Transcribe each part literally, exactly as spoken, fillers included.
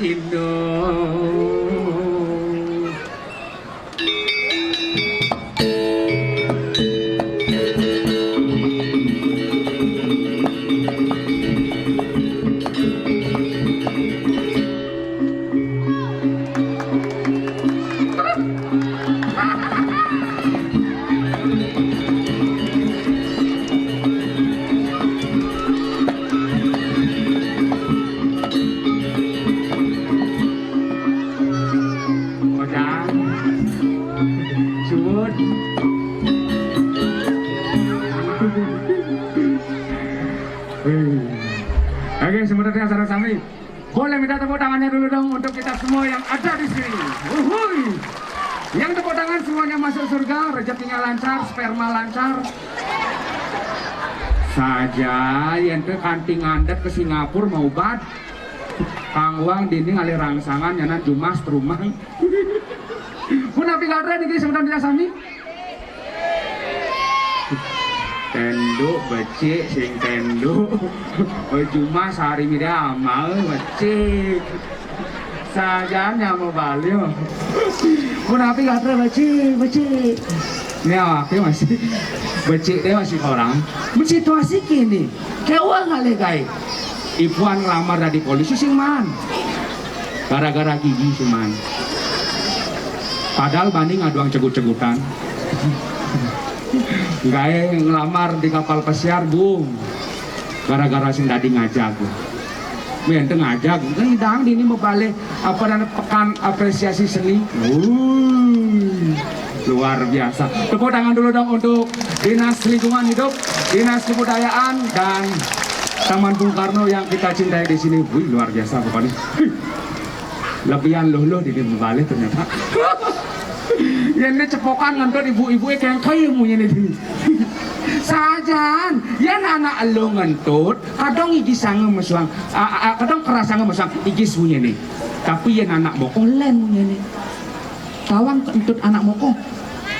Indo. Ojang. Suwun. Oke, sebenarnya sareng sami. Boleh minta tepuk tangannya dulu dong untuk kita semua yang ada di sini. Uhuy. Yang tepuk tangan semuanya masuk surga, rezekinya lancar, sperma lancar. Saja, yen ke kanthi ngandhut ke Singapura mau obat. Kangwang dinding alih rangsangan nyana jumas trumang. Punapi gatra niki semeton titiang sami? Tenduk becik sing tenduk. Oh, jumas hari mira amal becik. Sajane mau bali. Punapi gatra becik, becik. Ini awake masih becik deh masih kurang. Men situasi kene. Kewang alih kae. Ibuan nglamar dadi polisi sing man. Gara-gara gigi sing man. Padahal bani ngaduang cegut-cegutan. Gae nglamar di kapal pesiar, Bung. Gara-gara sing dadi ngajag. Menten ngajag, ngidang dini mebale apa namanya pekan apresiasi seni. Wuh, luar biasa. Tepuk tangan dulu dong untuk Dinas Lingkungan Hidup, Dinas Kebudayaan, dan Taman Bung Karno yang kita cintai di sini. Wih, luar biasa pokoknya. Wih, lebihan loh loh dini mebale ternyata. Yen ne cepokan ngentut ibu-ibu e kengkei munyene dini. Sajan, yen anak elo ngentut, kadang igis sange mesuang, a, a, a, kadang keras sange mesuang, igis munyene. Tapi yen anak moko len munyene. Tawang kentut anak moko.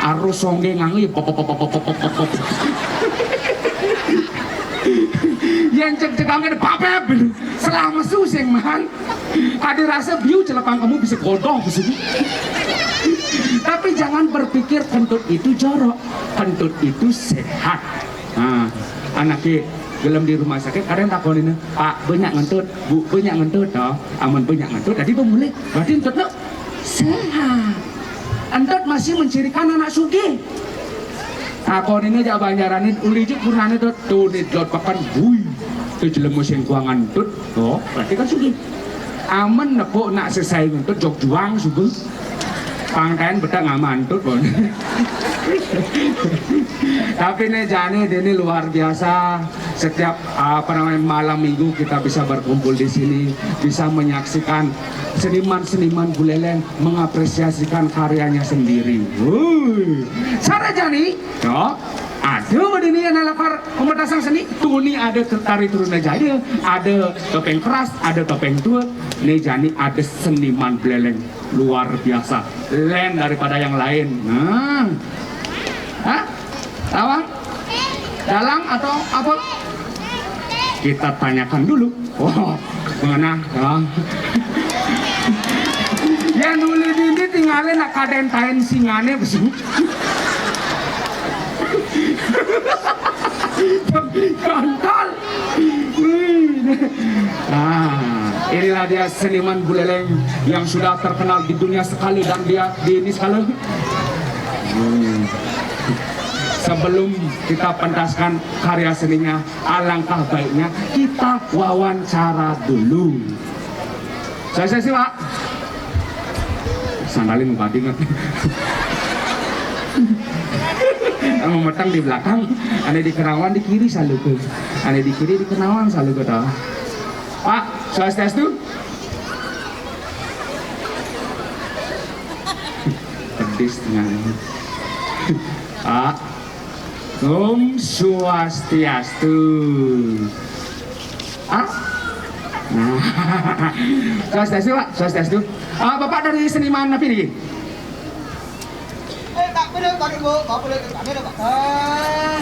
Arus songge ngange ya pop, pop, pop, pop, pop, pop, pop. Yen cek-cekang kene papep. Selama susing man. Ada rasa biu celepang kamu bisa godoh ke sini. Tapi jangan berpikir kentut itu jorok. Kentut itu sehat. Nah, anake gelem di rumah sakit, kadang takonin, "Pak, banyak ngentut, Bu, banyak ngentut, toh?" Amun banyak ngentut, tadi pemulih, berarti ngentut lo sehat. Ngentut masih mencirikan anak sugih. Takonin aja banjarane, uli juk purnane to, to ni dot pakan, bui. To jelema sing kuang ngentut, to, berarti kan sugih. Amen nepuk nak sesai ngentut, jog juang sugih. Pangkain bedak ngamantut, pon. Tapi ne jane dene luar biasa. Setiap, apa namanya, malam minggu kita bisa berkumpul di sini, bisa menyaksikan seniman-seniman Buleleng mengapresiasikan karyanya sendiri. Wuh. Sarajani, yo, ada dene yang lakar pementasan seni, tuni ada tari turun aja ada, ada topeng keras, ada topeng tua, ne jani ada seniman Buleleng. Luar biasa. Lain daripada yang lain. Nah. Hah? Tawang? Dalang atau apa? Kita tanyakan dulu. Oh, mana? Ya. Ya, nuli dini tinggalin nak kaden tain singane besu. Kontol. Nah, inilah dia seniman Buleleng yang sudah terkenal di dunia sekali dan dia di ini sekali. Hmm. Sebelum kita pentaskan karya seninya, alangkah baiknya kita wawancara dulu. Saya, saya sih, Pak. Sandalin badingan. Anu metang di belakang, ane di kerawan di kiri saluku. Ane di kiri di kerawan saluku, toh. Pak, swastiastu. Pedis dengan ini. Pak, Om Swastiastu. Ah? Nah. Swastiastu, Pak. Swastiastu. Ah, Bapak dari seniman apa ini? Eh, tak boleh, tak boleh, tak boleh, tak boleh, Pak. Ah.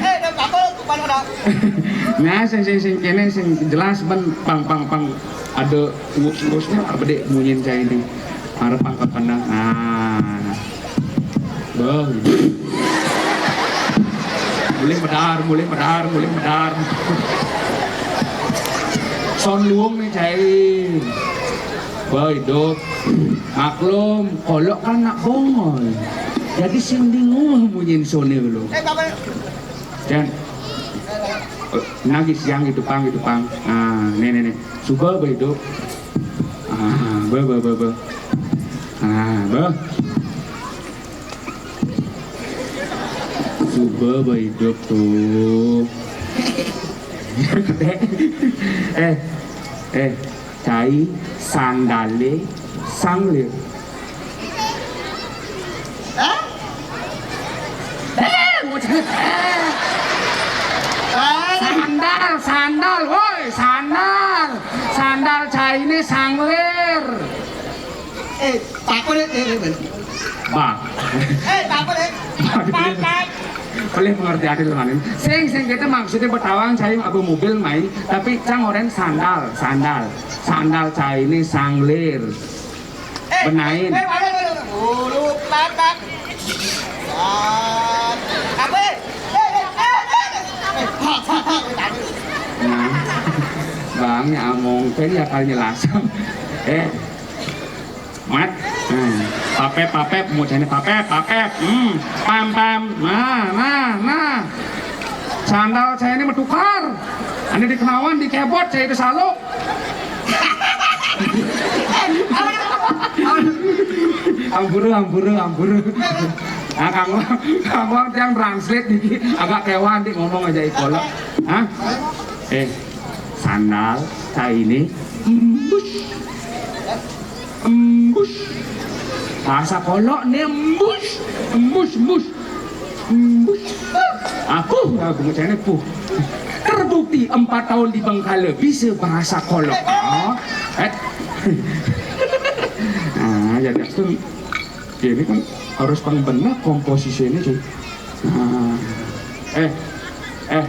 Eh, dah apa? Bukan ada. Nah, sing, sing, sing kéné, sing jelas ben, pang, pang, pang. Ada urus-urusnya apa, Dék, munyin cai ini. Arep pang kepenang. Nah. Bang. Mulih medar, mulih medar, mulih medar. Son luung nih, cai. Wah, hidup. Maklum, kolok kan nak bongol. Jadi sing bingung munyin soné lho. Eh, apa? Jan. Nangis yang itu pang, itu pang. Ah, nih, nih, nih. Suba ba hidup. Ah, ba, ba, ba, ba. Ah, ba. Suba ba hidup tuh. Eh, eh, cai sandalé sanglir. Hah? Eh, sandal, sandal, woi, sandal. Sandal cainé sanglir. Eh, apa deh? Eh, eh, eh. Bah. Eh, apa deh? Pak, Pak. Pelih pengertian itu, Manin. Sing, sing, kita maksudnya Betawi cai ngaba mobil mai, tapi cang orén sandal, sandal. Sandal cainé sanglir. Eh, benain. Eh, mana, mana, mana? Bulu, Pak, Pak. Ah, apa? Eh, eh, eh, eh, eh. Eh, Pak, Pak, Pak, Pak. Nah, Bang, ya, mungkin ya kali nyelasang. Eh, Mat. Hmm. Papep, papep, mucane papep, papep. Hmm. Pam, pam. Nah, nah, nah. Sandal saya ini medukar. Ini dikenawan, dikebot, saya itu saluk. Ampura, ampura, ampura. Nah, kamu, kamu yang translate nih, agak kewan nih ngomong aja ikolok. Hah? Eh, sandal saya ini embus. Embus. Bahasa kolok nih embus. Embus, embus. Embus. Aku, aku macam ni, puh. Terbukti empat tahun di Bengkala bisa bahasa kolok. Ah, eh. Ah, jadi aku, ini kan harus pang benar komposisi ini, cuy. Ah, eh, eh.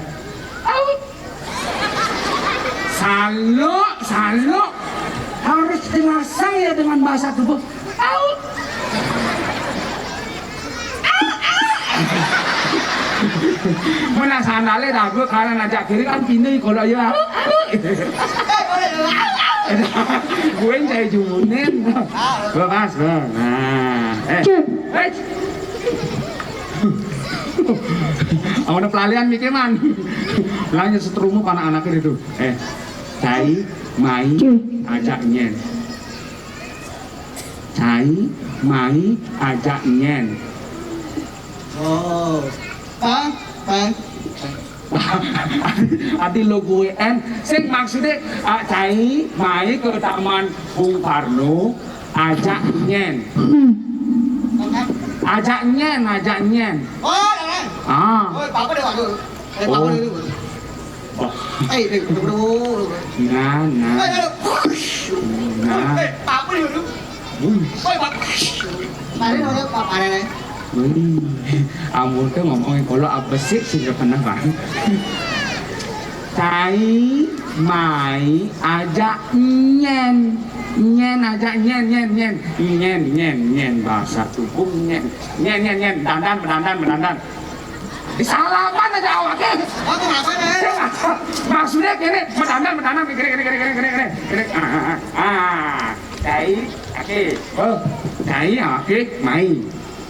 Saluk, saluk. Harus jelasang ya dengan bahasa tubuh. Au. Mana sandale dagu kanan ajak kiri kan pindah kalau ya. Au, au. Gue yang cari jumunin. Lepas, Bang. Nah, eh. Eh. Awalnya pelalian mikir, man. Pelalian seterumu anak-anak itu. Eh, cai mai ajak nyen. Cai mai ajak nyen. Oh, pang, pang. Ati lo gue en, sing maksudnya, ah, cai mai ke taman Bung Karno, ajak nyen. Ajak nyen, ajak nyen. Oh, ya, ya. Ah. Oh, apa deh, Pak? Eh, apa deh? Oh. Eh, eh, dulu, dulu. Nah, nah. Eh, aduh. Nah. Eh, apa deh, dulu? Hmm. Eh, Pak. Mari, dulu, Pak, mari, nih. Wih, amun tuh ngomongin kalau apa sih, sih nggak pernah, Bang. Cai mai ajak nyen. Nyen ajak nyen, nyen, nyen. Nyen, nyen, nyen. Bahasa tubuh nyen. Nyen, nyen, nyen. Dandan, dandan, dandan. Salaman aja awake. Aku ngapain, eh? Maksudnya gini, menanam, menanam, gini, gini, gini, gini, gini, gini. Gini. Ah, ah, ah. Ah, cai, oke. Oh, cai, oke, mai.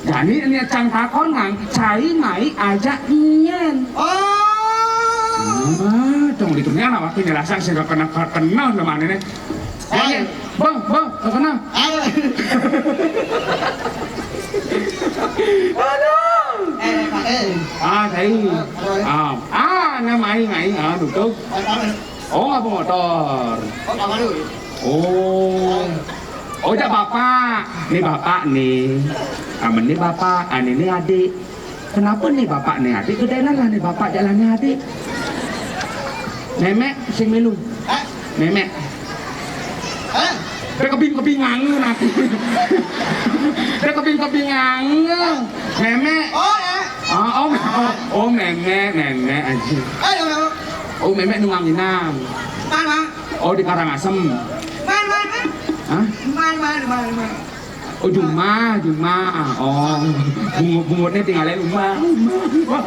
Jani ini cang takon nang, cai mai aja nyen. Oh. Ah, dong, itu nih anak waktu nyerasang sih gak kena, gak kena nama ini. Ya, ya. Bang, bang, gak kena. Ayo. Aduh. Eh, Pak, eh. Ah, cai. Ah, ah, na mai, mai, ah, duduk. Oh, apa motor? Oh, apa lu? Oh. Oh, jak bapak. Nih bapak nih. Amen nih bapak, ane nih adik. Kenapa nih bapak nih adik? Gedenan lah nih bapak, jalan nih adik. Memek sing milu. Hah? Memek. Hah? Dia kebing-kebingan nanti. Dia kebing-kebingan. Memek. Oh, eh. Ah, oh, oh, oh, memek, memek aja. Ayo, ayo. Oh, memek nungang inang. Mana? Oh, di Karangasem. Mana, mana? Hah? Mana, mana, mana, mana? Oh, jumah, jumah. Oh, bungut-bungutnya tinggalin rumah. Rumah, rumah.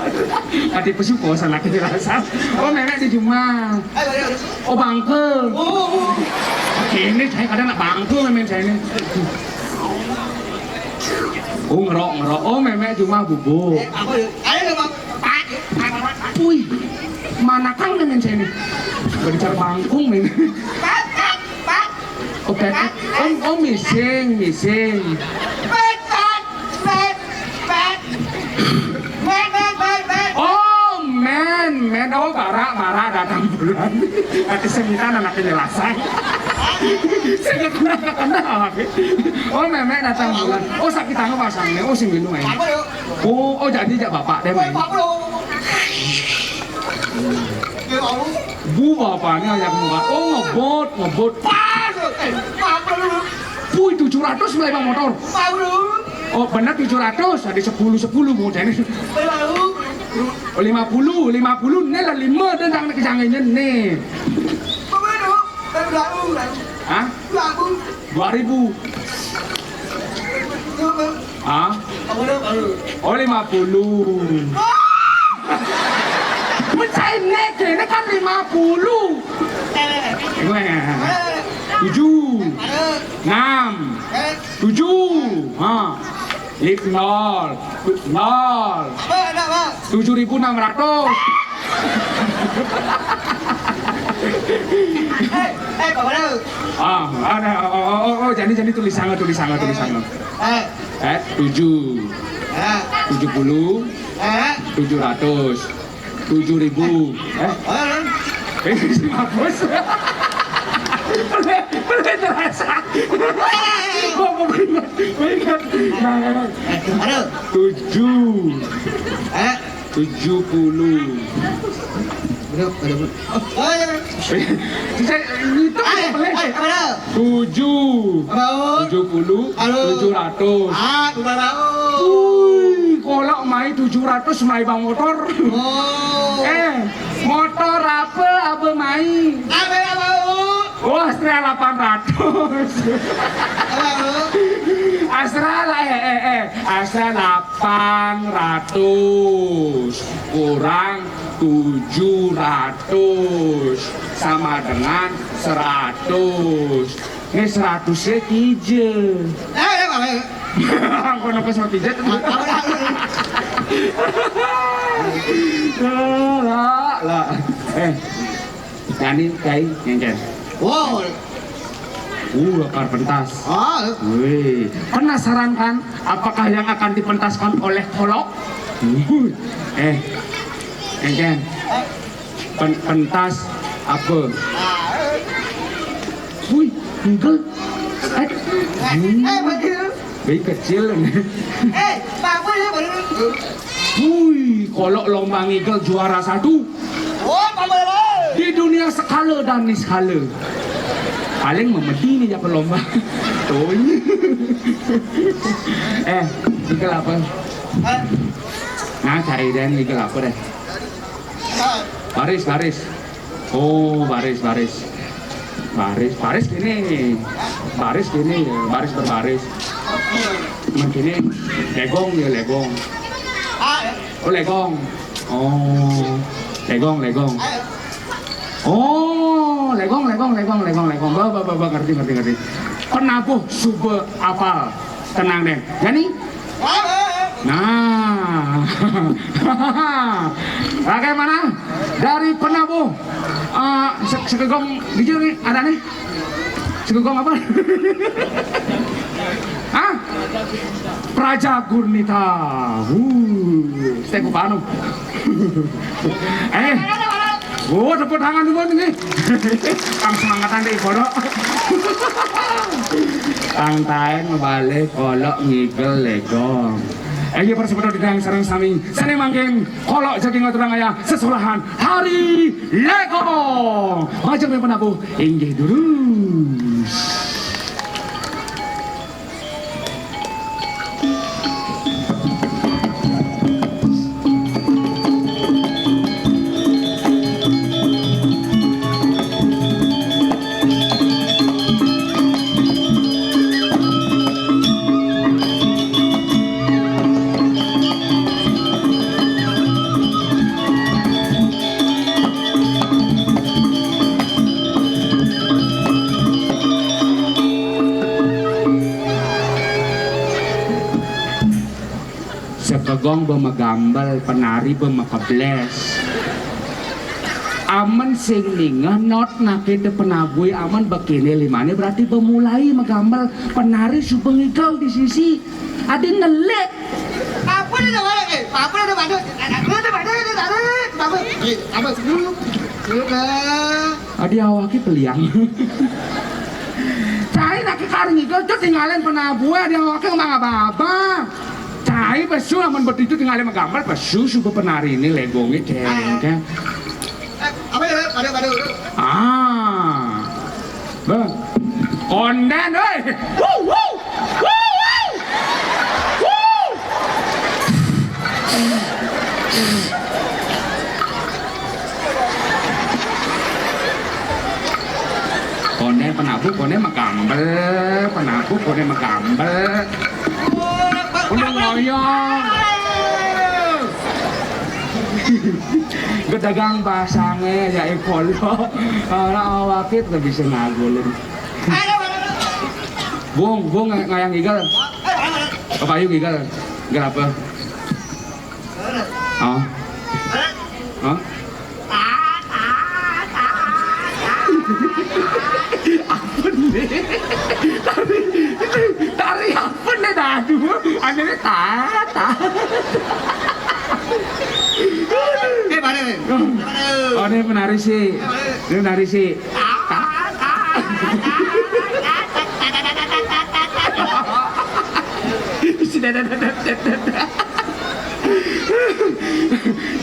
Kati pesu kosan lagi dirasa. Oh, memek di jumah. Ayo, ayo, ayo. Oh, bangke. Oh, oh, oh. Ini saya kadang nak bangke, memek saya ini. Oh, ngerok, ngerok. Oh, memek jumah bubuk. Eh, apa ya? Ayo, ayo, Bang. Pak, Pak, Pak, Pak. Wih, mana kang, memek saya ini? Bencar bangkung, men. Pak, Pak, Pak. Oh, pepet. Oh, oh, mising, mising. Pepet, pepet, pepet. Pepet, pepet, pepet. Oh, men, men. Oh, bara, bara datang bulan. Kati semitan anak penjelasan. Saya kurang kenal. Oh, memek datang bulan. Oh, sakit tangan pasang nih. Oh, sing minum aja. Apa, yuk? Oh, oh, jadi jak bapak deh, main. Apa, yuk? Ya, tahu. Bu, bapaknya yang muat. Oh, ngebut, ngebut. Pas, eh, apa lu? Puih, tujuh ratus mulai bang motor. Apa lu? Oh, bener tujuh ratus, ada sepuluh, sepuluh mau jadi. Apa lu? Oh, lima puluh, lima puluh, ini lah lima dan jangan kejangannya nih. Apa lu? Kan udah lu, kan? Hah? Udah lu. Dua ribu. Apa? Hah? Apa lu? Apa lu? Oh, lima puluh. Mencai nek, ini kan lima puluh. Eh, Gue. eh, Tujuh. eh, Enam. eh, Tujuh. Ha. Lip nol. Nol. Apa, ada apa? Tujuh ribu enam ratus. Eh, eh, apa lu? Ah, ada. Oh, oh, oh, oh, jadi, jadi tulisannya, tulisannya, tulisannya. Eh, Eh, tujuh. eh, Tujuh puluh. eh, Tujuh ratus. Tujuh ribu. Eh, eh, eh. Ini si Mabus. Boleh, boleh terasa. Oh, mau ingat, mau ingat. Nah, nah, nah. Eh, aduh. Tujuh. Eh, Tujuh puluh. Udah, udah, udah. Oh, oh, iya. Bisa ngitung Eh, apa, Le? eh, apa dah? Tujuh. Apa, oh? Tujuh puluh, Halo. Tujuh ratus. Ah, udah tahu. Wih, kolak mai tujuh ratus mai bang motor. Oh. Eh, motor apa, apa mai? Apa, apa, oh? Oh, Astrea delapan ratus. Apa, oh? Astrea lah, eh, eh, eh. Astrea delapan ratus kurang tujuh ratus sama dengan seratus. Ini seratusnya kije. Eh, eh, apa, eh? Aku napa sama pijat? Apa dah? Lah, lah. Eh, Nani, Kai, ngengken. Wow. Uh, bakar pentas. Ah. Wih, penasaran kan? Apakah yang akan dipentaskan oleh Kolok? Uh, eh, ngengken. Pen- pentas apa? Wih, enggak. Eh, Eh, betul. Bayi kecil. Eh, apa ya, baru? Wih, kalau lomba ngigel juara satu. Oh, apa, apa? Di dunia sekala dan niskala. Paling memedi nih ya lomba. Tuh. Eh, ngigel apa? Hah? Nah, cari deh ngigel apa deh. Hah? Baris, baris. Oh, baris, baris. Baris, baris gini. Baris gini, baris berbaris. Nah, gini, legong ya, legong. Ah, ya. Oh, legong. Oh, legong, legong. Oh, legong, legong, legong, legong, legong. Ba, ba, ba, ba, ngerti, ngerti, ngerti. Penabuh suba apal. Tenang deh. Jani? Nah. Bagaimana? Dari penabuh, eh, se-, segegong gijil nih, ada nih. Segegong apa? Hah? Praja Gurnita. Uh, stek panu. Eh, oh, tepuk tangan dulu nih. Kang semangatan deh, kodok. Kang taen mabalik kolok ngigel legong. Eh, iya, para sepeda di sareng sami. Sane mangkin kolok jadi ngaturang ayah sesolahan hari legong. Majeng penabuh inggih durus. Sekegong ba magambel, penari ba makebles. Amen sing ningeh not nake de penabuh, amen bekene limane berarti ba mulai magambel, penari suba ngigel di sisi. Adi nelik. Apa dia dah balik, eh? Apa dia dah balik? Apa dia dah balik? Apa dia dah balik? Apa? Eh, apa? Dulu. Dulu dah. Adi awake peliang. Cai nak kari ngigel, jut tinggalin penabuh, adi awake ngomong apa-apa. Cai pesu amen begitu tinggalin magambel, pesu suba penari ini legonge, deng, deng. Eh, apa ya? Pada, pada, pada. Ah. Bang. Konden, oi. Wuh, wuh. Wuh, wuh. Wuh. Konden penabuh, konden magambel. Penabuh, konden magambel. Konden ngoyong. Gedagang basange ya, eh, kolok. Ora awake tetep bisa ngagulin. Bung, Bung, nga-, ngayang ngigel. Bapak Ayu ngigel. Ngigel apa? Oh. Oh. Apa nih? Tari, tari apa nih, dah? Aduh, anehnya tata. Eh, mana nih? Oh, ini penari sih. Ini penari sih.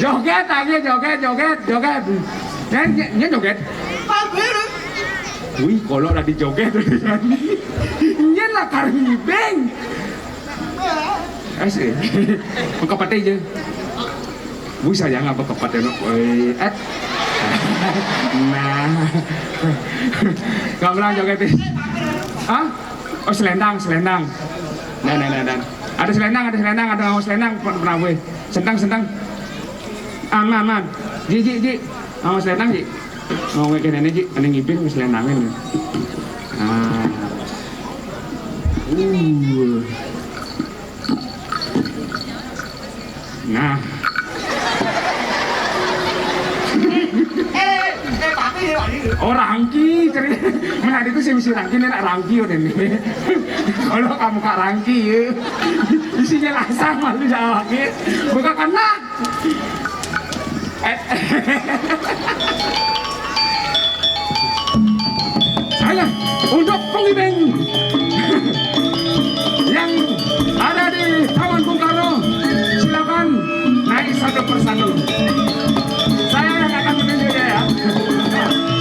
Joget lagi, joget, joget, joget. Nyen, nyen, nyen joget. Wih, kalau udah dijoget, udah nyanyi. Nyen lah, kari ngibing. Asik. Mengkepet aja. Wih, sayang apa kepet ya, Nok? Wih, eh. Nah. Gamelan joget, eh. Hah? Oh, selendang, selendang. Dan, dan, dan, dan. Ada selendang, ada selendang, ada selendang, pernah gue. Sentang, sentang. Aman, aman. Ji, ji, ji. Selendang, ji. Mau ngekene, ji. Ada ngibing, selendangin. Nah. Uh. Nah. Oh, rangki, ceri. Mana itu sih misi rangki, ini nak rangki udah nih. Kalau kamu kak rangki ya, isinya lasang malu jawabnya. Bukan kena. Eh. Ayo, untuk pengibing yang ada di Taman Bung Karno, silakan naik satu persatu. Saya yang akan menunjuk dia, ya.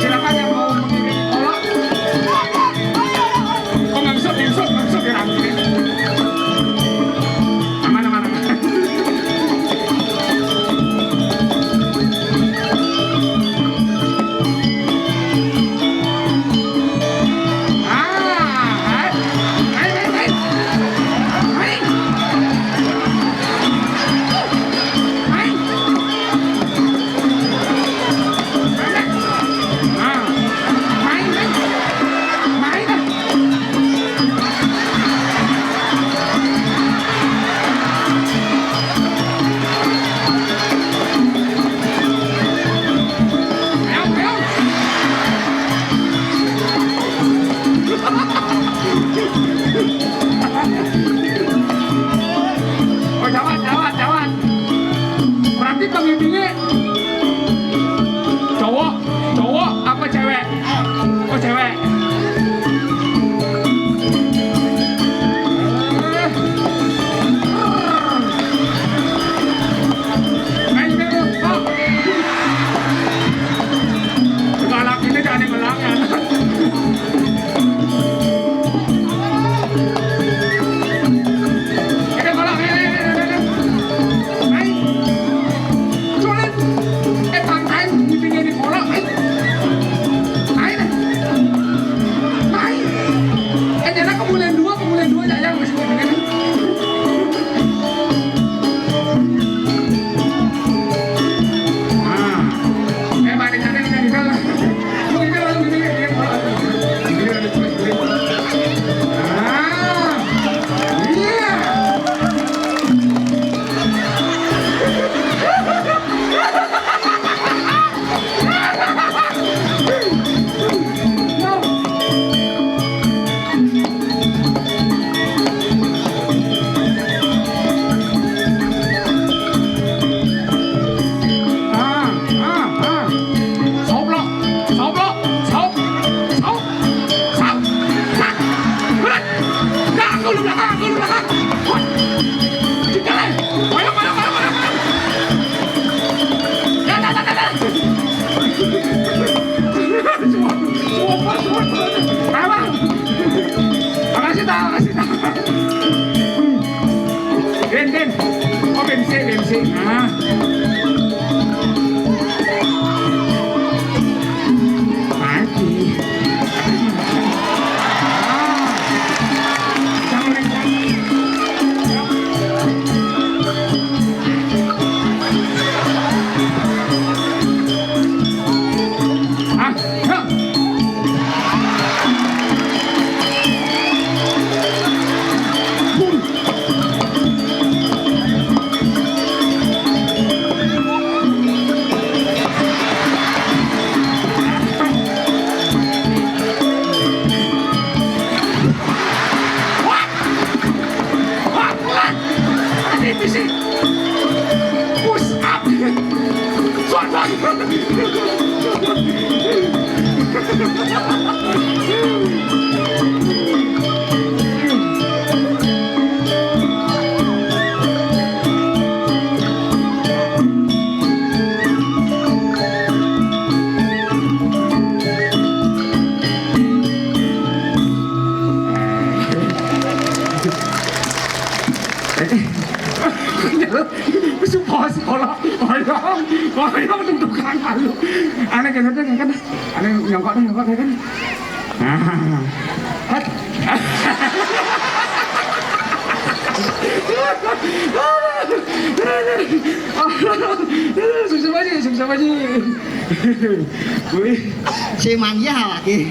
Silakan yang mau mengibing kolok. Oh, maksud, maksud, maksud ya, Rangki. Aman, aman, aman. Ah, eh. Sik, sik. Nah. Mati. Ah. Assalamualaikum. Ah, ya. Wah! Wah, pulang! Ini bisi. Push up. Squat, squat. Wis poso kala. Ayo, ayo, tentukan, ayo. Ana kene, kene, kene. Ana nyongkok, nyongkok, kene. Nah. Hat. Sukses aja, sukses aja. Wih. Sing manjah lagi.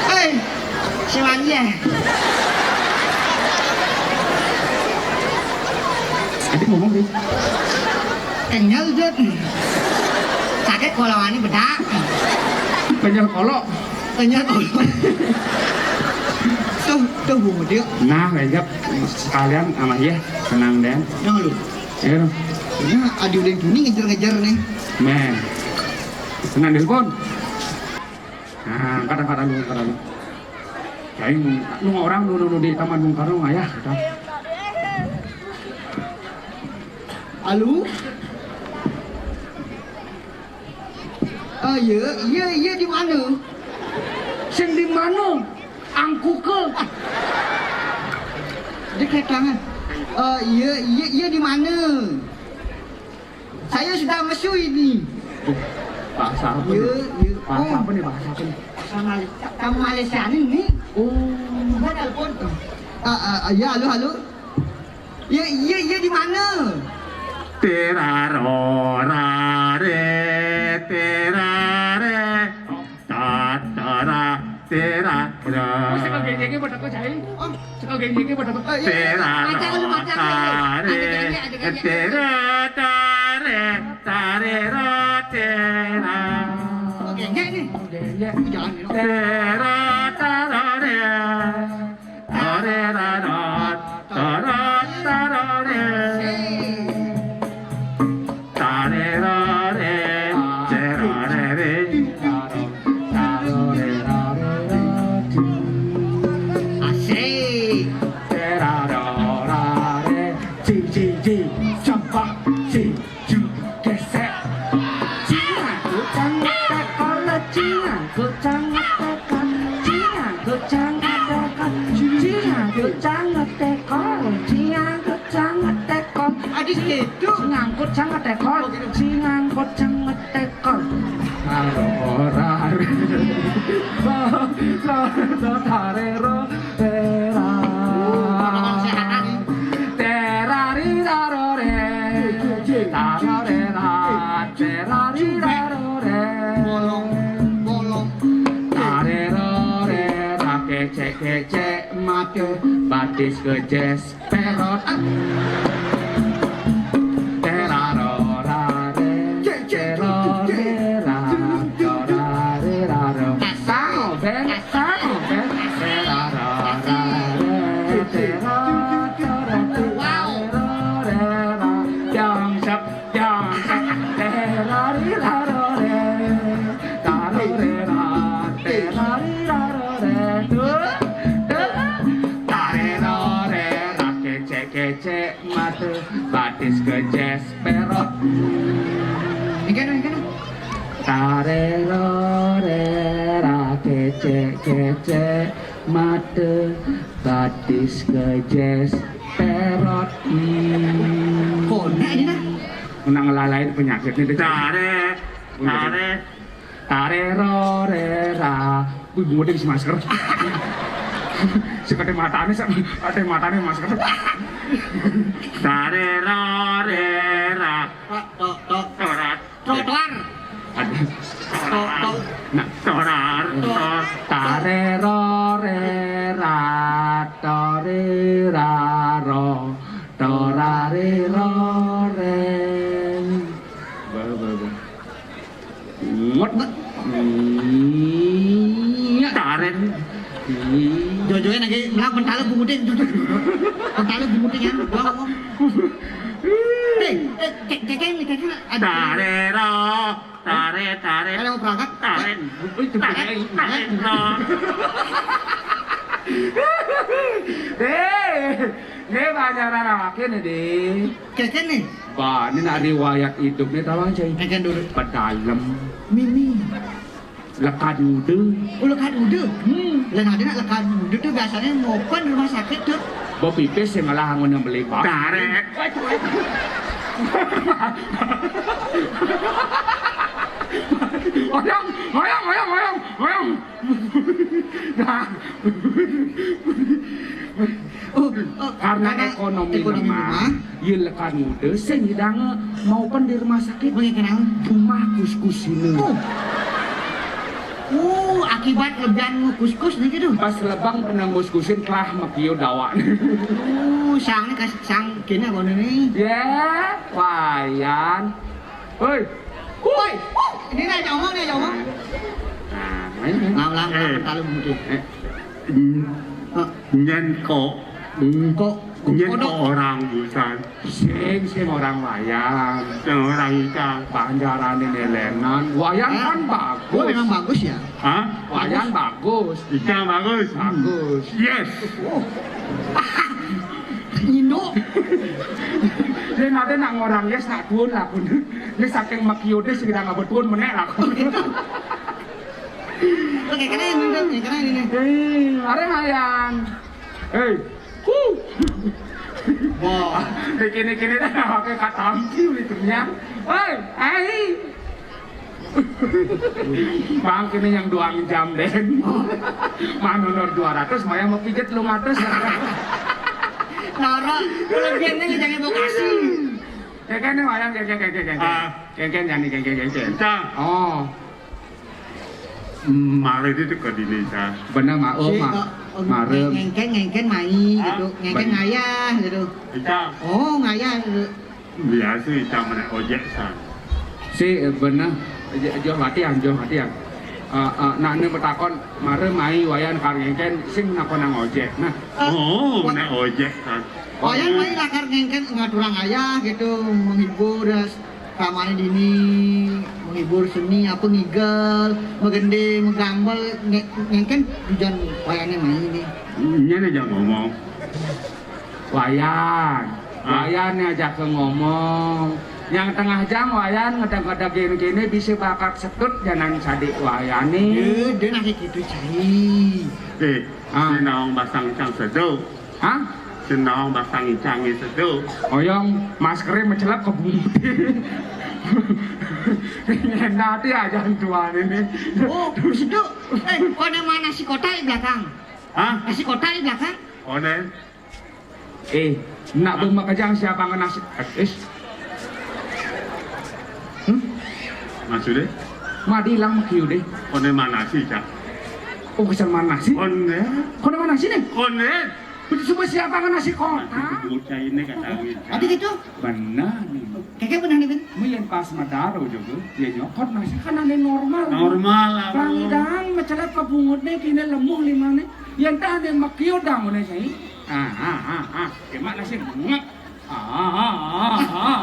Hei, sing manjah. Adik ngomong, Dik. Kenyal, Dut. Sakit kolongannya bedak. Kenyal kolok. Kenyal kolok. Tuh, tuh, Bu Mudik. Nah, sekalian sama, iya, tenang, Den. Yang lu. Iya, dong. Ini adi udah ini ngejar-ngejar nih. Men. Tenang, telepon. Nah, angkat, angkat dulu, angkat dulu. Kayak lu orang dulu, dulu di Taman Bung Karno, ayah, kita. Halo? Ah, iya, iya, iya, di mana? Sing di mana? Angkuke. Dia kayak tangan. Ah, iya, iya, iya, di mana? Saya sudah mesu ini. Bahasa apa nih? Iya, iya. Bahasa apa nih? Bahasa apa nih? Bahasa Malaysia. Kamu Malaysia ini? Oh. Gua telepon. Ah, ah, ah, ya, halo, halo. Ya, iya, iya, di mana? Teraro rare, terare, tatara, terara. Oh, saka gengenge padha kok, Cai. Oh, saka gengenge padha kok. Oh, iya. Teraro tare, tare, tare, ra, tera. Oh, gengek nih. Gengek. Jangan, Nino. Tera, tara, re. Tare, ra, ra, tara, tara, re. Tare, ra, re, tera, re, re. Asik. Tera, ra, ra, re. Ji, ji, ji. Campak. Ji, ju, gesek. Cina, goncang, ngetek, kono. Cina, goncang, ngetek, kono. Cina, goncang, ngetek, kono. Cina, goncang, ngetek, kono. Cina, goncang, ngetek, kono. Adik gitu. Cina, goncang, ngetek, kono. Oh, gitu. Cina, goncang, ngetek, kono. Ora, ora. Lo, lo, lo, tarero, tera. Uh, orang-orang sehat lagi. Terari, tarore. Tarore, ra, terari, tarore. Bolong, bolong. Tarerore, ra, kecek, kecek, mate, batis, kejes, perot. Teraro, rare, terore, ra, torare, raro. Sango, Ben, sango, Ben. Teraro, rare, terore, terore, ra. Dong, sep, dong, sep. Terari, raro, re. Tarore, ra, terari, raro, re. Duh, duh. Tarerore, ra, kecek, kecek, mate, batis, kejes, perot. Ini kan, ini kan. Tarerore, ra, Cek, cek, cek, mata, batis, kejes, terot. Hmm. Konek ini, nah. Menang lalai penyakit ini. Tare, tare. Tare, ro, re, ra. Wih, gue si masker. Sekate matane, sa-, kate matane masker. Tare, ro, re, ra. Tok, tok, tok. Torat. Trotoar. Ada. Tok, tok. Nah, torar, tor. Tare, ro, re, ra, tore, ra, ro, torare, ro, re. Bah, bah, bah. Ngot. Ngot. Taren. Jojoe lagi melang pentala bungudin. Pentala bungudin ya. Gua ngomong. Eh, eh, ke-, kekeng nih, kekeng ada. Tarero. Tare, tare. Ada mau berangkat? Taren. Wih, itu taren, kekeng. Taren, no. Eh, ini banyak orang laki nih, Di. Kekeng nih. Bah, ini nak riwayat hidup nih, tawang, cai. Kekeng dulu. Pedalem. Mimi. Lekad muda. Oh, lekad muda. Hmm. Lah, ada nak lekad muda tuh biasanya ngopen rumah sakit tuh. Bepipis yang ngalah angon yang beli bak. Tarik. Oyong, oyong, oyong, oyong, oyong. Nah. Oh, oh, karena karena ekonomi ekonomi lemah, lemah. Ieu lekad muda sing hidang mau pen di rumah sakit. Bagaimana? Cuma kus-kus ini. Oh. Oh, akibat lebihan ngukus-kus nih gitu. Pas lebang pernah ngus-kusin telah makiu dawa. Oh, sang nih kas-, sang kini apa nih? Ya, Wayan. Woi. Woi, ini nih, ngomong nih, ngomong. Nah, ini. Ngam, ngam, ngam, eh, talu mungkin. Eh, n-, eh, nyen kok. Kok, nyen kodok. Kok orang busan. Sing, sing orang Wayan. Sing orang Icang. Panjaran ini lenan. Wayan, hah? Kan bagus. Oh, memang bagus ya? Hah? Wayan bagus. Bagus. Icang bagus. Bagus. Yes. Oh. Indo. Dia nanti nak ngorang yes, nak tuun lah pun. Ini saking makiude sih kita nggak betuun menek lah. Oke, kena ini, kena ini. Hei, are Wayan. Hei. Huh. Wah, kene-kene dah pakai katampi itu nya. Hei, ai. Bang, kene yang doang jam den. Manunur dua ratus, maya mau pijet lu ngatus. Nara, kalau biar nih jangan mau kasih. Kekene Wayan, kekene, kekene, kekene. Ah. Kekene, jangan kekene, kekene. Cang. Oh. Mare itu ke dini, Cang. Bener, Ma. Oh, si, ma-, eh, eh, mare. Ngengken, ngengken mai, ah, gitu. Ngengken ben-, ngayah, gitu. Icang. Oh, ngayah, gitu. Biasa Icang menek ojek, Cang. Si, eh, bener. Jo, jo latihan, jo latihan. Eh, eh, nak ne betakon, mare mai Wayan kar ngengken, sing nakon nang ojek. Nah. Oh, wa-, menek ojek, Cang. Wayan mai lakar ngengken ngaturang ayah gitu, menghibur, eh, ramane dini, menghibur seni, apa, ngigel, megende, megrambel, nge-, ngengken tujuan Wayane mai nih. Nyene aja ngomong. Wayan. Hah? Wayan nih ajak ke ngomong. Yang tengah jang Wayan ngedeg-ngedegin kene bisa bakat setut janan sadik Wayane. Ye, dia nasi gitu, cai. Eh, ah. Si naong basang cang sedo. Hah? Senang basang icang itu tuh. Oyong, maskernya mencelep ke bumi. Nanti aja tuan ini. Oh, situ. Eh, kone mana si kota di belakang? Hah? Nasi kota di belakang? Kone? Eh, nak, hah? Belum makajang siapa ngenasi? Eh, is. Hmm? Maksudnya? Madi hilang makiu deh. Kone mana sih, Cak? Oh, kesan mana sih? Kone. Kone mana sih nih? Kone. Itu semua siapa kan nasi kotak? Bocah ini kata gitu. Ada gitu? Benar nih. Kagak benar nih, Ben. Mu yang pas madaro juga, dia nyokot nasi kan ane normal. Normal lah, Bu. Pangidang, mecelep ke bungut nih, kini lemuh lima nih. Yang tak ada makiu dang, udah saya. Ah, ah, ah, ah. Cuma nasi bengek. Ah, ah, ah, ah.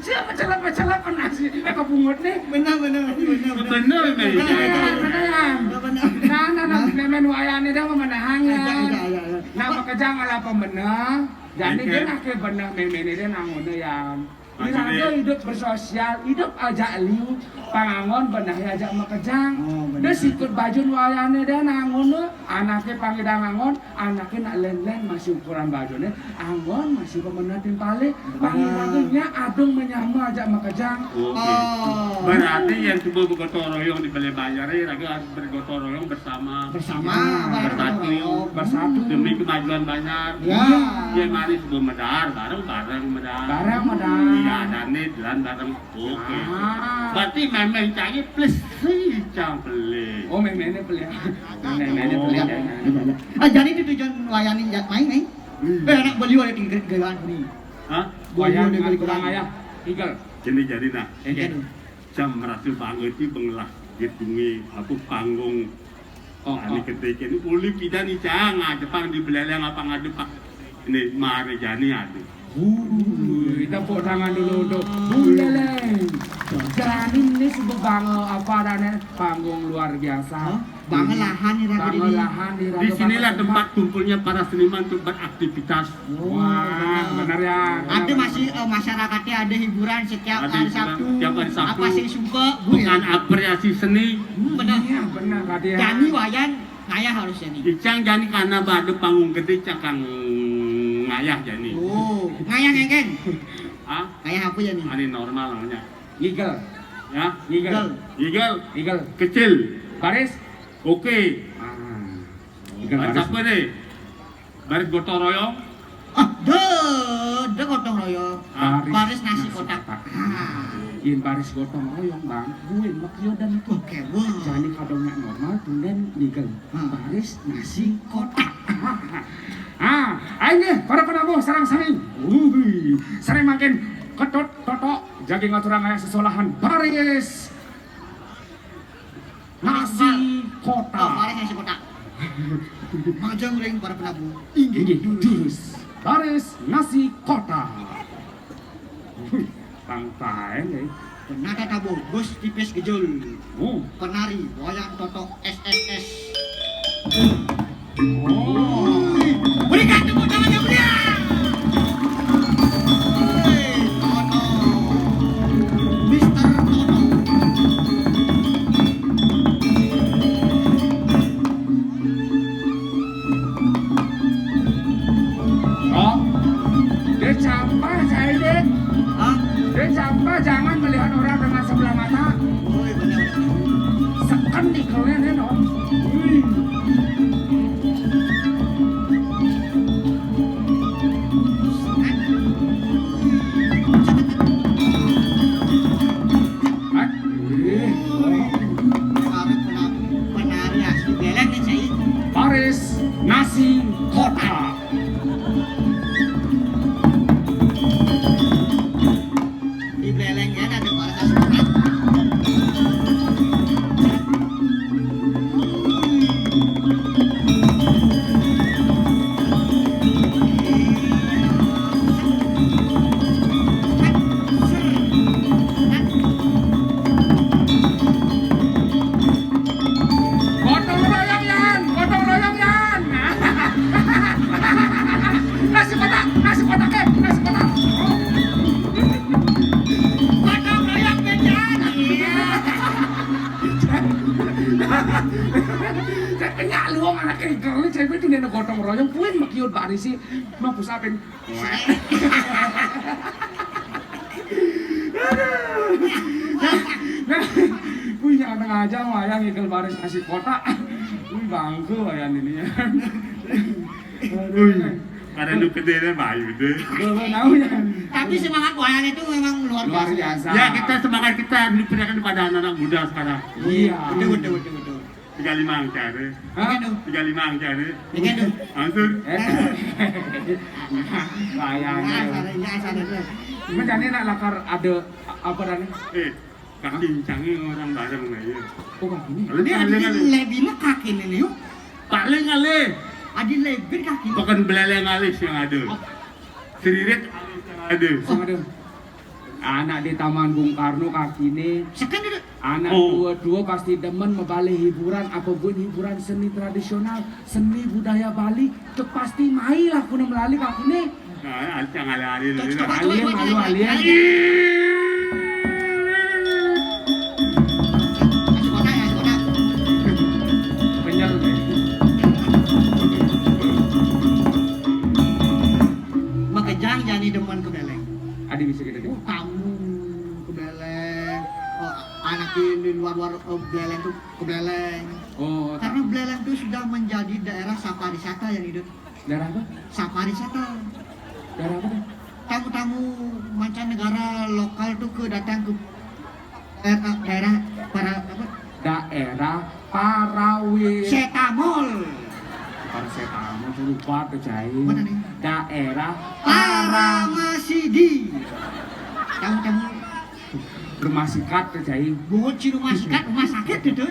Siapa celep-celep nasi? Eh, ke bungut nih. Benar, benar, benar, benar. Benar, benar. Benar, benar. Benar, benar. Nah, nah, nah, memen wayane dah memenahang. Iya, iya, iya, iya. Nah, makejang ala pemenang. Jadi, oke, dia nak ke benar memen ini nang ngono ya. Iraga idup bersosial, idup ajak liu, pang anggon benahe ajak makejang. Oh, bener. Deh sikut bajun wayahne deh nangun, anake pang ngidang anggon, anake nak len-len masih ukuran bajunne, anggon masih pemenah timpale. Pang iraga nya adung menyama ajak makejang. Oke. Oh. Berarti yang coba bergotong royong di Balai Banjar, iraga harus bergotong royong bersama. Bersama, bersatu. Bersatu. Demi kemajuan Banjar. Ya. Yang manis coba medar, bareng-bareng medar. Bareng medar. Iya, dane jalan bareng. Oke. Ah. Berarti memeh cai plus si cang pelih. Oh, memehne pelih. Memehne pelih. Oh. Ah, jadi itu tujuan wayahne jak main, eh? Hmm. Eh, anak beliau ada di gerakan ini. Hah? Wayah nang tukang ngayah, Igel. Kene jadi nah. Enten. Cang merasa bangga ti bengelah gedunge, apa, panggung. Oh, ane oh. Gedene. Uli pidan ni cang, adepan di Beleleng apa ngadep, Pak? Ini mare jani ade. Wuih, tepuk tangan dulu untuk Bung Beleleng. Jani ini sebut bangga apa adanya, panggung luar biasa. Hah? Bangelahan iraga. Bangelahan iraga. Di sinilah tempat kumpulnya para seniman untuk beraktivitas. Oh, wah, bener. Bener ya. Ada masih, eh, masyarakatnya ada hiburan setiap hari Sabtu. Ada hiburan setiap hari Sabtu. Apa sih suka, Bu, ya? Pekan apresiasi seni. Hmm, bener. Iya, bener, Kak, ya. Jani wayan ngayah harus jani. Icang jani karena bade panggung gede cang kang ngayah jani. Oh, ngayah ngengkeng. Hah? Ngayah apa jani? Ane normal namanya. Ngigel. Ya? Ngigel. Ngigel. Ngigel. Kecil. Baris. Oke. Ah. Ngigel baris. Baris apa nih? Baris gotong royong. Ah, deh, deh gotong royong. Ah. Baris nasi kotak. Ah. Yen baris gotong royong, Bang, gue mek yo dan itu. Oke, wah. Jani kadang nyak normal, tunden ngigel. Ah. Baris nasi kotak. Ah, ayo nggih, para penabuh sareng sami. Wuih, sare mangkin Ketut Totok jagi ngaturang ayah sesolahan baris nasi kotak. Oh, baris nasi kotak. Majeng ring para penabuh. Inggih, inggih, durus. Durus. Baris nasi kotak. Tang taeng, eh. Penata tabuh, bos tipis gejol. Oh. Penari, Wayan Totok S S S. Oh. Berikan tepuk tangan yang meriah. Hei, Toto. Mister Toto. Oh, dia campa, Saidin. Hah? Dia campa, jangan melihat orang dengan sebelah mata. Oh, iya, benar, benar. Seken di kalian, ya, no? Wih. Hah? Wih. Penari asli Beleleng nih, Cai. Baris nasi kotak. Di Beleleng ya, ada baris nasi kotak. Gotong royong, Yan! Gotong royong, Yan! Nasi kotak, nasi kotak, eh, nasi kotak. Gotong royong, Yan! Iya. Saya penyak luang anak kerigel ni, saya itu nena gotong royong, puin makiut barisi, mau pusapin. Nah, nah, wih, yang tengah aja wayang ngigel baris nasi kotak. Wih, bangku wayang ini ya. Aduh. Wih, karena lu gede deh, Bayu deh. Gua nggak tahu ya. Tapi semangat wayang itu memang luar biasa. Luar biasa. Ya, kita semangat kita diberikan kepada anak-anak muda sekarang. Iya. Betul, betul, betul, betul. Tiga lima angkare. Hah? Tiga lima angkare. Tiga tuh. Langsung. Eh. Bayang. Ini asal, ini asal itu. Cuma jane nak lakar ada apa dan? Eh, kaki incangnya orang bareng lah ya. Oh, kaki ini. Ini ada di lebihnya kaki ini yuk. Paling kali. Ada lebih kaki. Bukan beleleng alis yang ada. Oh. Siririt alis yang ada. Yang ada. Anak di Taman Bung Karno kakine. Seken dulu. Anak dua-dua pasti demen mebale hiburan, apa buin hiburan seni tradisional, seni budaya Bali, cek pasti mai lah kuna melali kakine. Nah, ancang alih-alih. Coba, coba, coba, coba, coba, coba. Alien. Kasih kotak, kasih kotak. Penyel. Makejang jani demen ke beleng. Adi bisa kita tuh. Tamu ke beleng. Oh, anak di luar-luar, oh, beleng tuh ke beleng. Oh, karena beleng tuh sudah menjadi daerah sapa wisata yang hidup. Daerah apa? Sapa wisata. Daerah apa tuh? Tamu-tamu mancanegara lokal tuh ke datang ke daerah, daerah para apa? Daerah Parawi. Setamol. Parasetamol tuh lupa tuh, cai. Mana nih? Daerah Paramasidi. Tamu-tamu rumah sikat tuh, cai. Bukan si rumah sikat, rumah sakit gitu.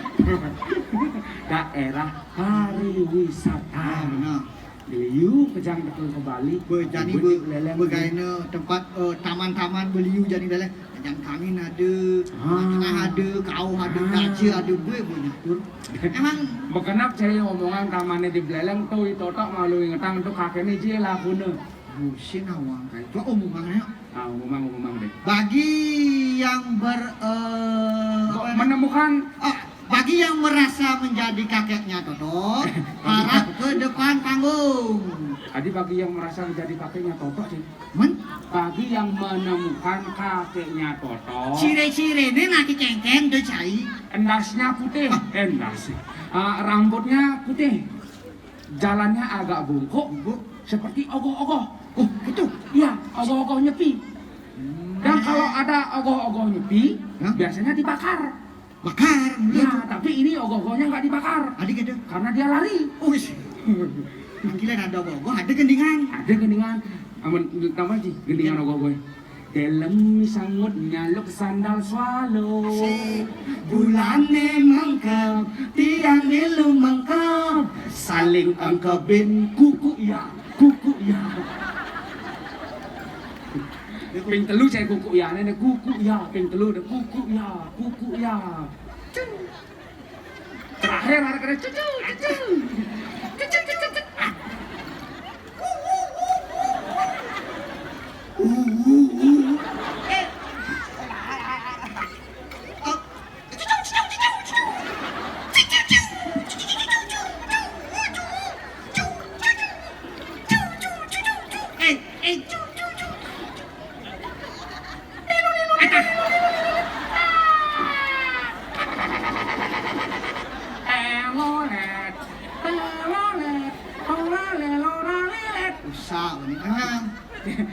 Daerah pariwisata. Ah, benar. Beliau kejang datang ke Bali. Bejani be, leleng begaina tempat, eh, taman-taman beliau jani leleng. Yang kami ada, ah, tengah ada, kau ada, ah, kaca ada, be, banyak pun. Emang bekenap saya omongan tamannya di beleleng tuh, itu tak malu ingetang tuh kakeknya je lah guna. Busin awang kayak itu omongannya. Ah, ngomong, ngomong deh. Bagi yang ber, eh, apa namanya? Menemukan. Ah, bagi yang merasa menjadi kakeknya Toto, harap ke depan panggung. Tadi bagi yang merasa menjadi kakeknya Toto sih. Men? Bagi yang menemukan kakeknya Toto. Cire-cire ini lagi kengkeng deh, cai. Endasnya putih, ah, endas. Ah, rambutnya putih. Jalannya agak bungkuk, bungkuk, seperti ogoh-ogoh. Oh, gitu? Iya, ogoh-ogoh nyepi. Hmm. Dan kalau ada ogoh-ogoh nyepi, hah? Biasanya dibakar. Bakar, ya, gitu. Tapi ini ogoh-ogohnya nggak dibakar. Ada gitu? Karena dia lari. Uish. Akhirnya ada ogoh-ogoh, ada gendingan. Ada gendingan. Amun, nama sih, gendingan, ya, ogoh-ogoh. Delem sangut nyaluk sandal swallow. Asik. Bulane mengkep, tiang milu mengkep, saling engkebin kuku ya, kuku ya. Ping telu saya kuku ya, nenek kuku ya, ping telu ada kuku ya, kuku ya. Terakhir ada kena cucu, cucu. Cucu, cucu, cucu. Usah, ini kan.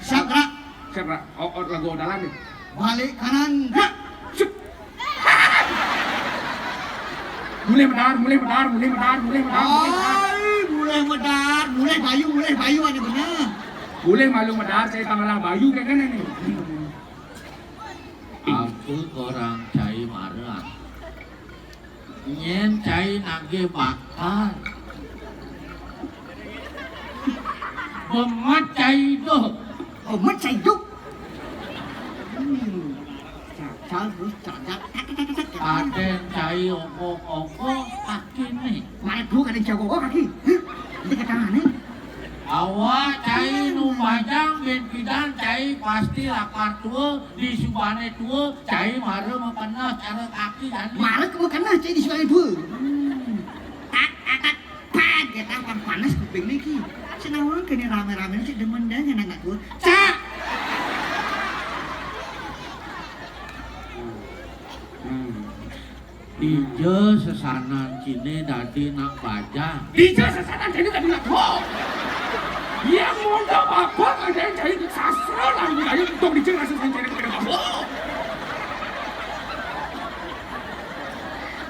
Siap, gerak. Siap, gerak. Oh, oh, lagu odalan nih. Balik kanan, gerak. Cuk. Mulai medar, mulai medar, mulai medar, mulai medar, mulai medar. Ai, mulai medar, mulai bayu, mulai bayu, ada bener. Mulai malu medar, saya tanggal bayu kayak gini nih. Apa korang cai marah? Nyen cai nagih bakar. Bemat cai doh. Bemat cai doh. Hmm. Cacal terus cacat. Aden cai ogoh-ogoh kaki nih. Mana gua kadang cai ogoh kaki? Hah? Ini ke tangan nih. Awak cai nu bajang bin pidan cai pasti lakar tua, di subane tua, cai mara makeneh cara kaki jani. Mara ke makeneh cai di subane tua. Hmm. Tak, tak, tak, tak, ya tak, pan panas kuping niki. Senawang kene rame-rame cek demen deh anak tua. Cak. Hmm. Dija sesanan cine dadi nak bajang. Dija sesanan cine dadi nak tua. Yang mondok apa ada yang cari sastra lah, ini ayo untung dija sesanan cine dadi nak tua.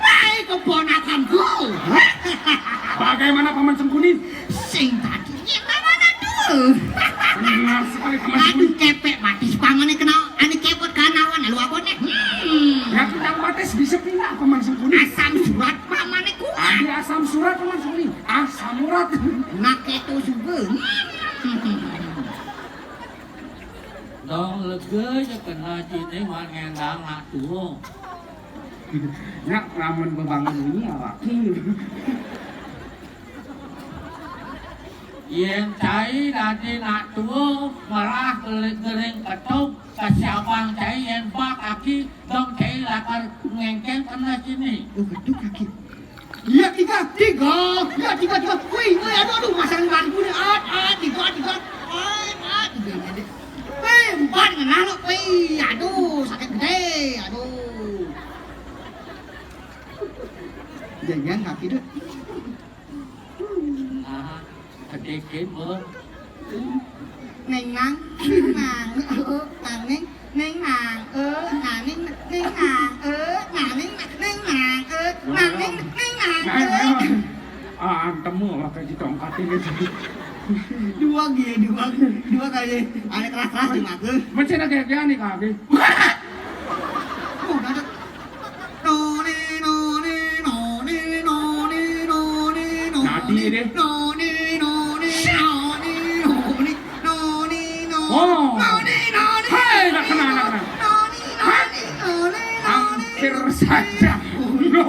Hai keponakanku. Bagaimana Paman Sengkuni? Sing tadi nyek namanya dul. Benar sekali Paman Sengkuni. Aduh kepek mati si Paman nih kenal. Ane kepot kanawan lalu apa nih? Hmm. Ya kita batis bisa pindah Paman Sengkuni. Asam surat Paman nih kuat. Ada asam surat Paman Sengkuni. Asam urat. Nak itu juga. Hmm. Dong lega aja kena cine wan ngendang nak tuo. Nyak lamun bebangun ini awak. Yén cai dadi nak tua, melah gering, gering ketuk, kesiabang cai yén ba kaki, dong cai lakar ngengkeng kena sini. Oh, ketuk kaki. Iya, tiga, tiga. Iya, tiga, tiga. Wih, wih, aduh, aduh, masang batu ni. At, at, tiga, tiga. At, at, tiga, tiga. Wih, empat kena lo. Wih, aduh, sakit gede. Aduh. Jangan kaki tu. Ah, sedikit, Bu. Ning nang, ning nang, eh, nang ning, ning nang, eh, nang ning, ning nang, eh, nang ning, ning nang, eh, nang ning, ning nang, eh. Ah, temu lah kayak gitu angkat ini. Dua gini, dua, dua kali. Ada keras-keras di mata. Macam nak kayak gini kaki. Oh, ada. Nadi deh. Oh. Hai, nak kena, nak kena. Hai. Hampir saja. No.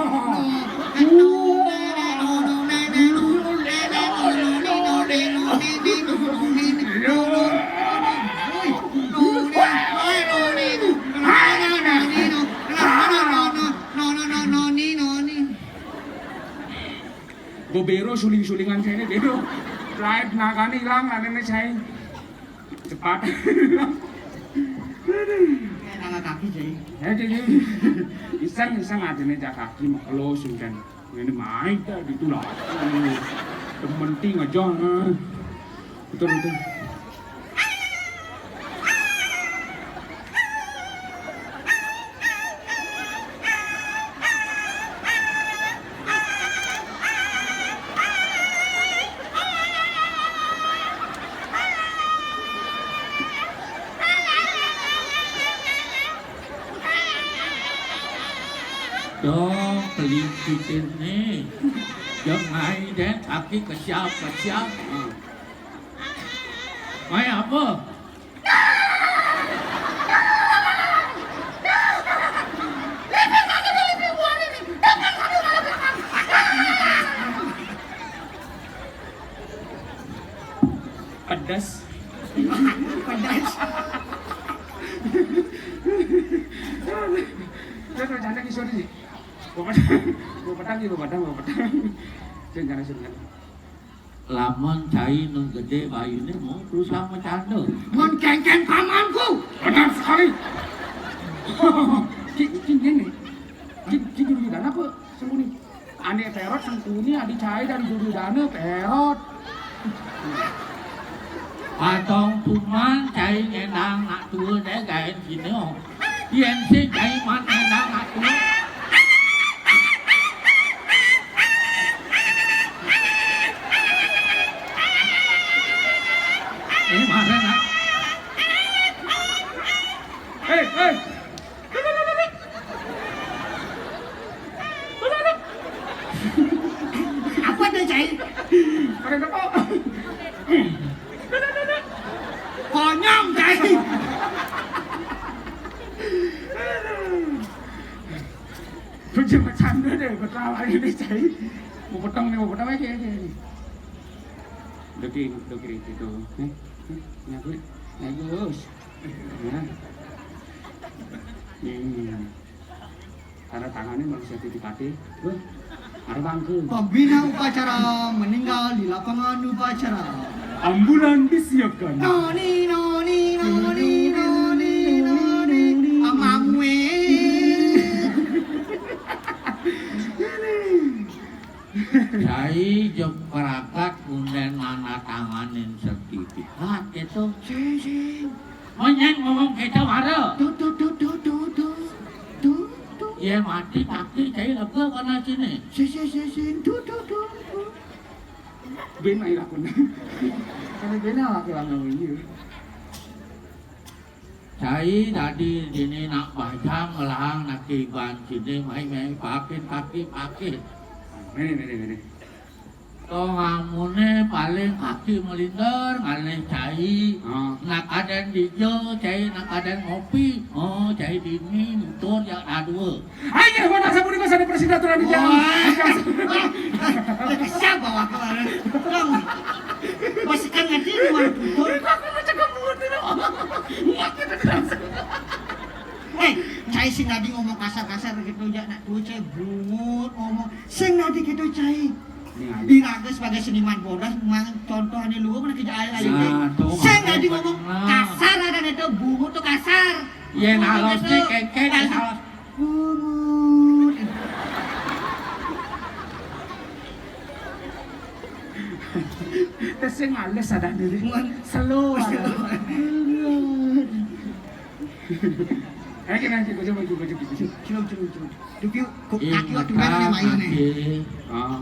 Gua bero suling-sulingan sini, bero. Lain nagane ilang, anene saya. Cepat. Aduh. Kayak nangka kaki, Jai. Ya, Jai, Jai. Iseng, iseng adene cak kaki makelo sungkan. Ngene mai ta ditulah. Demen ting aja. Betul, betul. Dong pelintitin nih. Dong ngai deh kaki kesiap-kesiap. Mai apa? Pedas. Pedas. Dia bercanda ki, sorry. Bawa pedang, bawa pedang, bawa pedang, bawa pedang. Jangan, jangan, jangan. Lamun cai nu gedé bayuné mau terus sama canda. Mun kéngkén pamanku. Benar sekali. Ki, ki ngene. Ki, ki Duryudana apa Sangkuni? Ané Térot Sangkuni, adi cai dari Duryudana Térot. Patong tuman cai ngendang nak tua deh gaén sini, oh. Yén sing cai man ngendang nak tua. Ini marah nak. Hei, hei. Apa tuh, Cai? Pada tepuk. Konyong, Cai. Bocah bercanda deh, ketawa ini, Cai. Mau potong nih, mau potong aja, aja. Doki, doki, gitu. Nih, nih, nyabut. Bagus. Ya. Hmm. Tanda tangannya manusia titik hati. Wah, ada bangku. Pembina upacara meninggal di lapangan upacara. Ambulan disiapkan. Noni, noni, noni, noni, noni. Amamue. Cai jeung perakat undén nanda tanganin sertifikat gitu. Sing, sing. Menyang ngomong kita mara. Tuh, tuh, tuh, tuh, tuh, tuh. Tuh, tuh. Ya mati kaki cai lega kana sini. Sing, sing, sing, sing. Tuh, tuh, tuh, tuh. Ben ai lakon. Kana ben awak lama ieu. Cai tadi dini nak bajang ngelahang nak kiban sini mai mai pakin kaki pakin. Ini, ini, ini. Tong amune paling kaki melinder ngalih cai. Ah. Nak kadén dijo, cai nak kadén ngopi. Oh, cai dini nutur ya adua. Ayo, mana sapunika sané persilaturahmi jang. Wah. Siapa wakil ada? Dong. Gitu, jak nak tua cai bungut ngomong. Sing dadi gitu cai. Iraga sebagai seniman bodas mang contoh ane luwung nak kejak ae ae. Nah, tuh, sing dadi ngomong kasar, ada itu bungut tuh kasar. Yen halus nih kengkeng halus. Bungut. Terus sing halus ada diri. Slow. Ayo kita coba coba coba coba. Coba coba coba. Duh, yuk, kok kaki waktu main nih main nih.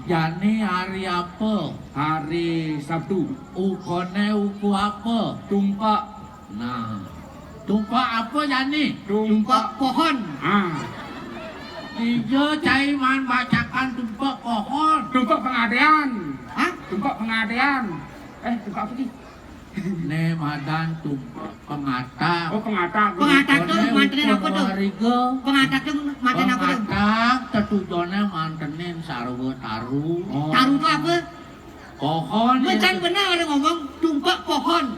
Jani hari apa? Hari Sabtu. Ukone uku apa? Tumpak. Nah, tumpak apa jani? Tumpak pohon. Ah. Iya, cai man bacakan tumpak pohon. Tumpak pengadean. Hah? Tumpak pengadean. Eh, tumpak apa sih? Ne madan tumpak pengatak. Oh, pengatak. Pengatak tuh mantenin apa tuh? Pengatak tuh mantenin apa tuh? Pengatak tetujone mantenin sarwa taru. Oh. Taru tuh apa? Pohon. Bener ada ngomong tumpak pohon.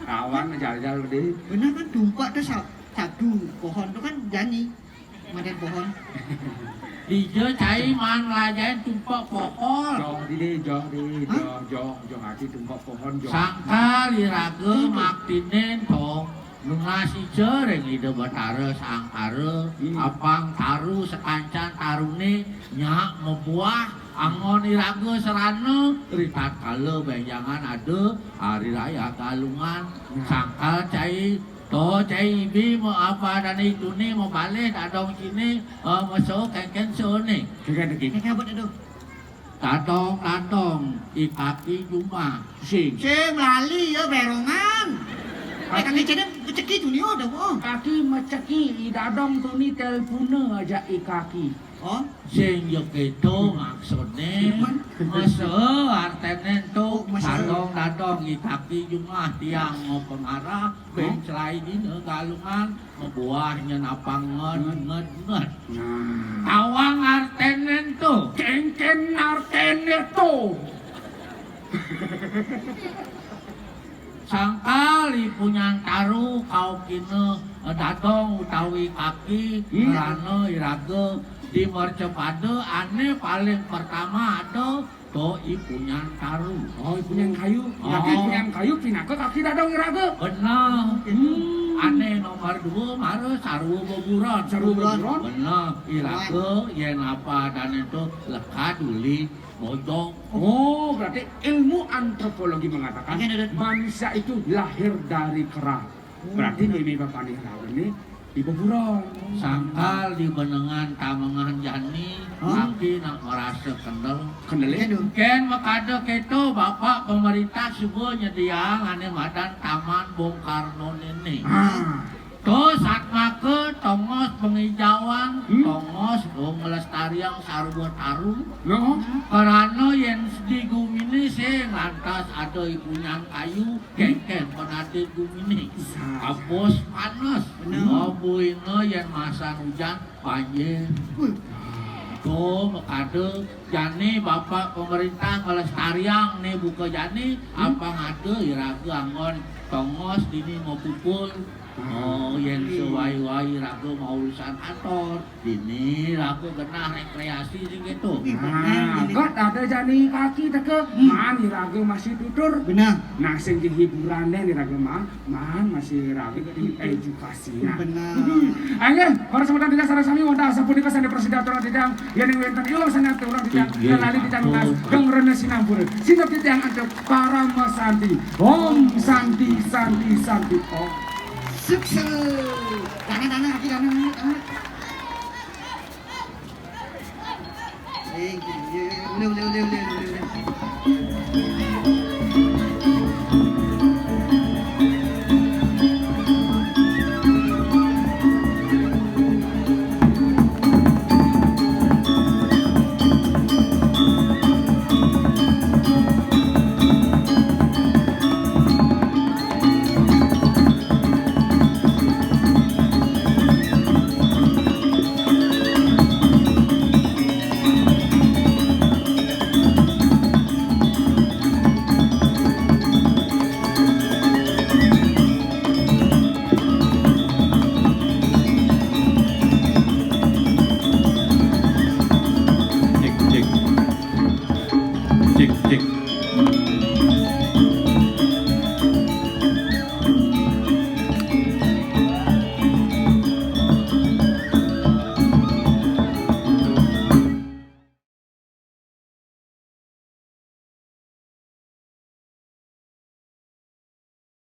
Kawan jal-jal gede. Bener kan tumpak tuh sa- satu pohon tuh kan jani. Madan pohon. Dija cai man ngelajain tumpak pohon. Joh di deh, joh di, joh, joh, joh ati tumpak pohon, joh. Sangkal iraga maktinen tong nunas ica ring Ida Batara Sangkara, apang taru sakancan tarune nyak mabuah anggon iraga sarana ritatkala benjangan ada Hari Raya Galungan. Sangkal cai To cai ibi mo apa dane itune mo bale dadong sine, eh, meso kengken sone. Kengken iki. Kengken apa dah tu? Dadong dadong i kaki jumah. Sing. Sing lali ya berongan. Eh, kaki cene keceki tuni oh dah oh. Kaki meceki i dadong tuni telpune aja i kaki. Oh? Sing ya keto maksudne. Mese artene tu dadong-dadong i kaki jumah tiang mau pengarah ben selai dina galungan ngebuah nyen apang nged nged nged. Nah. Awang artene tu. Kengken artene tu. Sangkal i punyan taru kaukina dadong utawi kaki ngrana iraga di mercapada ane paling pertama ada to i punyan taru. Oh, i punyan kayu. Kaki punyan kayu pinaka kaki dadong iraga. Bener. Ane nomor dua mara sarwa beburon. Sarwa beburon. Bener. Iraga yen apa dane to lekad uli bojong. Oh, berarti ilmu antropologi mengatakan manusia itu lahir dari kera. Berarti mimi bapane iraga ne ibu buron. Sangkal di benengan tamengan jani, kaki nak merasa kendel. Kendel. Ken makada keto bapak pemerintah suba nyediaang ane madan Taman Bung Karno nene. Ah. To satmaka tongos pengijauan, tongos nglestariang sarwa taru. No. Karana yen di gumine sing lantas ada i punyan kayu, kengken penadin gumine. Abos panas. Bener. Abuina yen masan ujan, banjir. To makada jani bapak pemerintah nglestariang ne buka jani, apang ada iraga anggon tongos dini mapupul. Oh, yen sewai-wai raga mau urusan kantor, dini raga genah rekreasi sing gitu. Nah, got ada jani kaki teka, man iraga masih tutur. Benar. Nah, sing hiburan deh iraga mah, man masih raga di edukasi. Nah. Benar. Ayo, para semeton titiang sareng sami wonten asapunika sane prasida aturang titiang, yen wenten iwang sane aturang titiang, lali titiang nunas, geng rena sinampura. Sinep titiang antuk Parama Santi. Om Santi, Santi, Santi, Om. Sukses. Tangan, tangan, kaki, tangan, tangan. Eh, boleh, boleh, boleh, boleh, boleh, boleh.